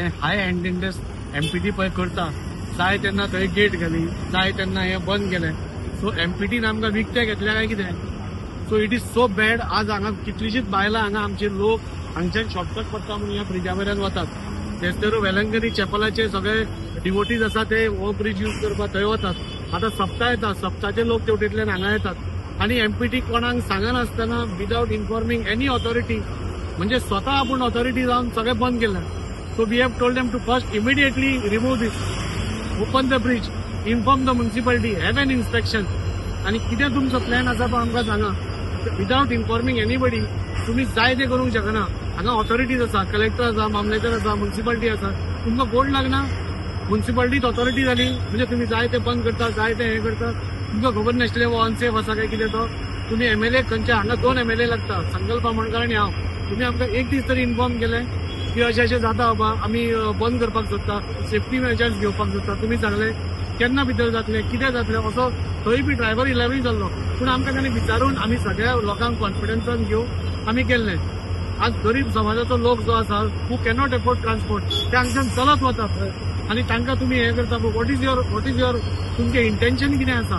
हे हाय हँडेडनेस एमपीटी पळय करता. जाय तेन्ना थंय गेट घाली, जाय तेन्ना हें बंद केलें. सो एमपीटीन आमकां विकतें घेतलें काय कितें? So it is so bad. आज हांगा कितलीशीच बायलां हांगा आमचे लोक हांगच्यान शॉर्टकट पडटा म्हणून ह्या ब्रिजा वयल्यान वतात. तेच वेलंकनी चॅपलाचे सगळे डिवोटीज आसा ते हो ब्रिज यूज करपाक थंय वतात. आतां सप्ता येता, सप्ताचे लोक तेवटेंतल्यान हांगा येतात आनी एमपीटी कोणाक सांगनासतना विदावट इन्फॉर्मिंग एनी ऑथॉरिटी, म्हणजे स्वता आपूण ऑथॉरिटी जावन सगळें बंद केलें. So we have told them to first immediately remove this, open the bridge, inform the municipality, have an inspection आनी कितें तुमचो प्लॅन आसा तो आमकां सांगा. विदावट इन्फॉर्मिंग एनीबडी तुमी जाय तें करूंक शकना. हांगा ऑथॉरिटीज आसा, कलेक्टर आसा, मामलेदार आसा, म्युनिसिपालिटी आसा. तुमकां बोर्ड लागना? म्युनिसिपालिटीत ऑथॉरिटी जाली म्हणजे तुमी जाय तें बंद करता, जाय तें हें करता. तुमकां खबर नासलें हो अनसेफ आसा काय कितें तो. तुमी एमएलए खंयचे हांगा 2 एमएलए लागता, संकल्प आमोणकर आनी हांव. तुमी आमकां एक दीस तरी इन्फॉर्म केलें की अशें अशें जाता बाबा, आमी बंद करपाक सोदता, सेफ्टी मेजर्स घेवपाक सोदता. तुमी सांगलें केन्ना भितर जातलें, कितें जातलें, असो थंय बी ड्रायव्हर इलेवूय जाल्लो. पूण आमकां ताणें विचारून आमी सगळ्या लोकांक कॉन्फिडन्सान घेवन आमी केल्लें. आज गरीब समाजाचो लोक जो आसा हू कॅनॉट एफोर्ड ट्रान्सपोर्ट, ते हांगच्यान चलत वतात आनी तांकां तुमी हें करता. What is your, what is your तुमचें इंटेन्शन कितें आसा?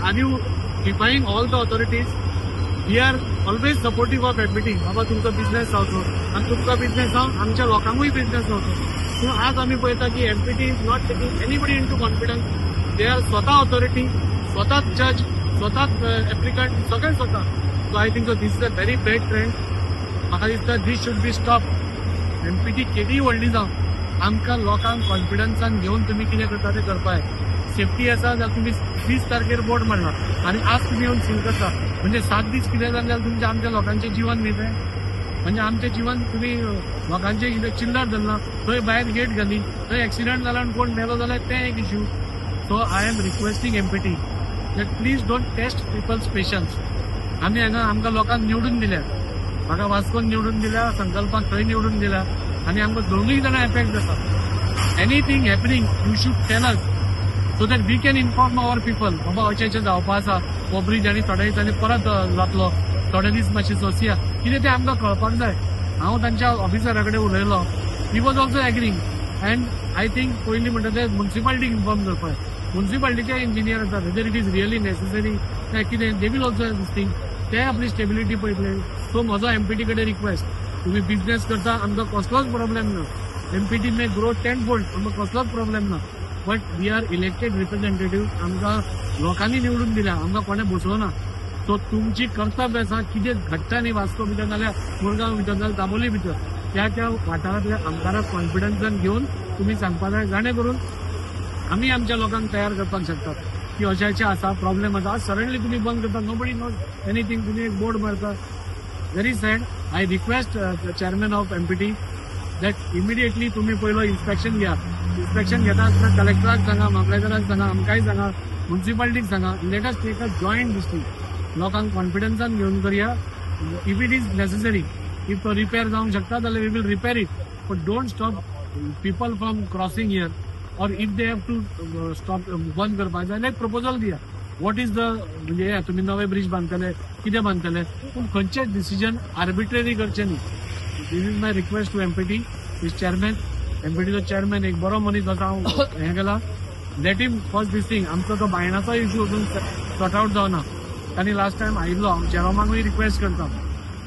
Are you defying all the authorities? We are always supportive of MPT. बाबा तुमचो बिजनेस जावचो आनी तुमकां बिजनेस जावन आमच्या लोकांकूय बिजनेस जावचो. पूण आज आमी पळयता की MPT is not taking anybody into confidence. They are स्वता ऑथॉरिटी, स्वताच जज, स्वताच एप्लिकंट, सगळें स्वता. So I think so this is a very bad trend. म्हाका दिसता this should be stop. MPT केदीय व्हडली जावं, आमकां लोकांक कॉन्फिडन्सान घेवन तुमी कितें करता तें करपा जाय. सेफ्टी आसा जाल्यार तुमी 20 तारखेर बोर्ड मारला आनी आज तुमी येवन सील करता, म्हणजे 7 दीस कितें जालें जाल्यार तुमचें आमच्या लोकांचें जिवन न्ही तें. म्हणजे आमचें जिवन तुमी लोकांचें कितें चिल्लर धरलां. थंय भायर गेट घाली, थंय एक्सिडंट जाला आनी कोण मेलो जाल्यार तें एक issue. So I am requesting MPT that please don't test people's patience. आमी हांगा आमकां लोकांक निवडून दिल्या, म्हाका वास्कोन निवडून दिल्या, संकल्पाक थंय निवडून दिल्या आनी आमकां दोनूय जाणां एफेक्ट जाता. Anything happening you should tell us so that we can inform our people. बाबा अशें अशें जावपा आसा, हो ब्रिज आनी थोड्या दिसांनी परत जातलो, थोडे दीस मातशें सोंसया, कितें तें आमकां कळपाक जाय. हांव तांच्या ऑफिसरा कडेन उलयलो, he was also agreeing. And I think पयलीं म्हणटा तें म्युनिसिपालिटीक इन्फॉर्म करपाक जाय. म्युनिसिपालिटीचे इंजिनियर आसा, whether it is really necessary काय कितें, they will also this thing, ते आपली स्टेबिलिटी पळयतले. सो म्हजो एमपीटी कडेन रिक्वेस्ट, तुमी बिजनेस करता, आमकां कसलोच प्रॉब्लेम ना. एमपीटी मे ग्रो 10 fold, आमकां कसलोच प्रॉब्लेम ना. But we are elected representative, आमकां लोकांनी निवडून दिल्या, आमकां कोणें बसोवना ना. सो तुमची कर्तव्य आसा कितें घडटा न्ही वास्को भितर नाल्यार मुरगांव भितर नाल्यार दाबोली भितर, त्या त्या वाठारांतल्या आमदाराक कॉन्फिडन्सान घेवन तुमी सांगपा जाय, जाणें करून आमी आमच्या लोकांक तयार करपाक शकतात की अशें अशें आसा, प्रॉब्लेम आसा. आज सडनली तुमी बंद करता, nobody knows anything, तुमी एक बोर्ड मारता. Very sad. I request chairman of MPT that immediately तुमी पयलो इन्स्पेक्शन घ्या. इन्स्पेक्शन घेता आसतना कलेक्टराक सांगा, मामलेदाराक सांगा, आमकांय सांगा, म्युनिसिपालिटीक सांगा. Let us take a joint this. लोकांक कॉन्फिडन्सान घेवन करया. If it is necessary, if तो रिपेर जावंक शकता जाल्यार we will repair it, but don't stop people from crossing here. Or if they have to stop, बंद करपाक जाय जाल्यार एक प्रपोजल दिया. What is the म्हणजे हे तुमी नवे ब्रिज बांदतले, कितें बांदतले, पूण खंयचेच डिसिजन आर्बिट्ररी करचें न्ही. This is my request to MPT his chairman. एमपीटीचो chairman एक बरो मनीस आसा, हांव हें केला. Let him first this thing. आमचो तो बायणाचो इश्यू अजून सॉर्ट आउट जावना. तांणी लास्ट टायम आयिल्लो, हांव जेरोमाकूय रिक्वेस्ट करता.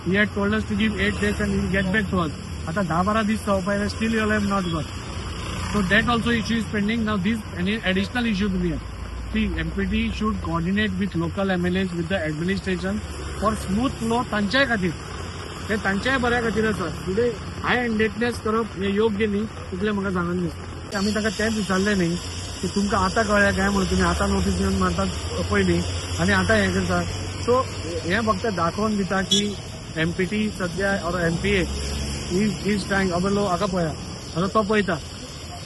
He had told us to give 8 days and he'll get back to us. आतां 10-12 दीस जावपा आयले, still you have not got. So that also issue is pending. Now this any additional issue to be. See, MPT should coordinate with local MLAs, with the administration for smooth flow तांच्याय खातीर, हे तांच्याय बऱ्या खातीर आसा. Today हाय हँडेडनेस करप हें योग्य न्ही, इतलें म्हाका सांगून दिसता. आमी ताका तेंच विचारलें न्ही की तुमकां आतां कळ्ळें काय म्हणून तुमी आतां नोटीस येवन मारतात पयलीं आनी आतां हें करता. सो हें फक्त दाखोवन दिता की एमपीटी सद्या or MPA is trying. अबे लो हाका पळया, आतां तो पळयता.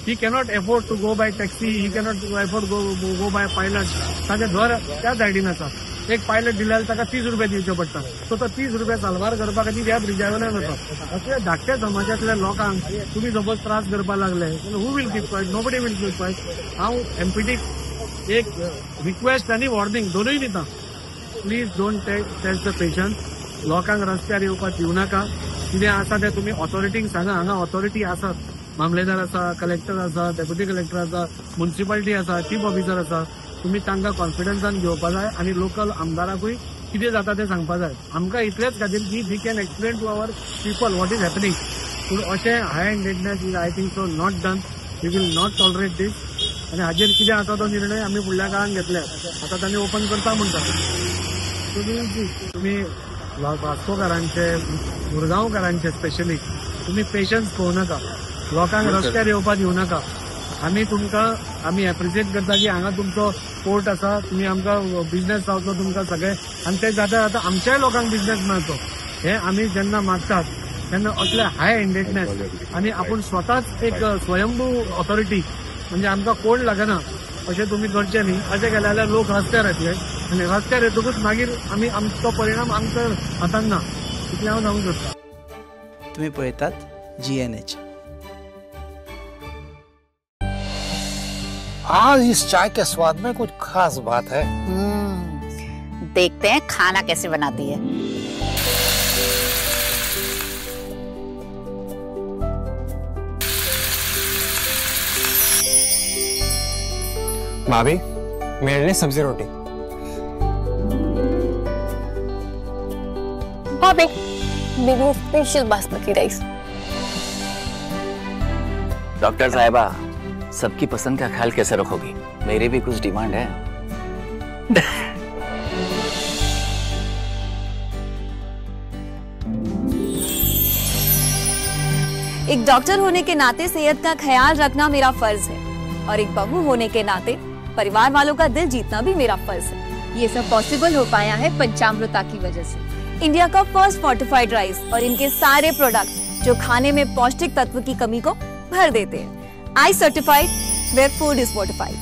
He cannot afford to go by taxi, he cannot afford go by pilot. ताचें घर त्या सायडीन आसा. एक पायलट दिल्यार ताका 30 रुपया दिवचे पडटा. सो तो 30 रुपया साल्वार करपा खातीर ह्या ब्रिजा वयल्यान वता. अशे धाकट्या समाजांतल्या लोकांक तुमी सपोज त्रास करपाक लागले, who will keep quiet? Nobody will keep quiet. हांव एमपीटीक एक रिक्वेस्ट आनी वॉर्निंग दोनूय दिता, please don't test the patience. लोकांक रस्त्यार येवपाक दिवं नाका. कितें आसा तें तुमी ऑथॉरिटींक सांगा. हांगा ऑथॉरिटी आसात. मामलेदार आसा, कलेक्टर आसा, डेप्युटी कलेक्टर आसा, मुन्सिपालिटी आसा, चीफ ऑफिसर आसा, तुमी तांकां कॉन्फिडन्सान घेवपा जाय आनी लोकल आमदाराकूय कितें जाता तें सांगपा जाय. आमकां इतलेच खातीर की we can explain to our people what is happening. पूण अशें high handedness is I think so not done. We will not tolerate this. आनी हाजेर कितें आसा तो निर्णय आमी फुडल्या काळान घेतले. आतां तांणी ओपन करता म्हणटा. तुमी वास्कोकारांचे, मुरगांवकारांचे स्पेशली तुमी पेशन्स पळोवं नाका, लोकांक रस्त्यार येवपाक दिवं नाका. आमी तुमकां आमी एप्रिशिएट करता की हांगा तुमचो पोर्ट आसा, तुमी आमकां बिजनेस जावचो तुमकां सगळे, आनी ते जाता जाता आमच्याय लोकांक बिजनेस मेळचो हे आमी जेन्ना मागतात तेन्ना असले हाय हँडेडनेस आनी आपूण स्वताच एक स्वयंभू ऑथॉरिटी म्हणजे आमकां कोण लागना अशें तुमी करचें न्ही. अशें केलें जाल्यार लोक रस्त्यार येतले आनी रस्त्यार येतकूच मागीर आमी आमचो परिणाम आमच्या हातान ना, इतलें हांव सांगूंक सोदतां. तुमी पळयतात GNH. आज इस चाय के स्वाद में कुछ खास बात है. देखते हैं खाना कैसे बनाती है. भाभी, मेरे लिए सब्जी रोटी. भाभी, मेरे लिए स्पेशल बासमती राइस. डॉक्टर साहिबा, सबकी पसंद का ख्याल कैसे रखोगी? मेरी भी कुछ डिमांड है. एक डॉक्टर होने के नाते सेहत का ख्याल रखना मेरा फर्ज है और एक बहू होने के नाते परिवार वालों का दिल जीतना भी मेरा फर्ज है. ये सब पॉसिबल हो पाया है पंचामृता की वजह से. इंडिया का फर्स्ट फोर्टिफाइड राइस और इनके सारे प्रोडक्ट जो खाने में पौष्टिक तत्व की कमी को भर देते हैं. I certified where food is fortified.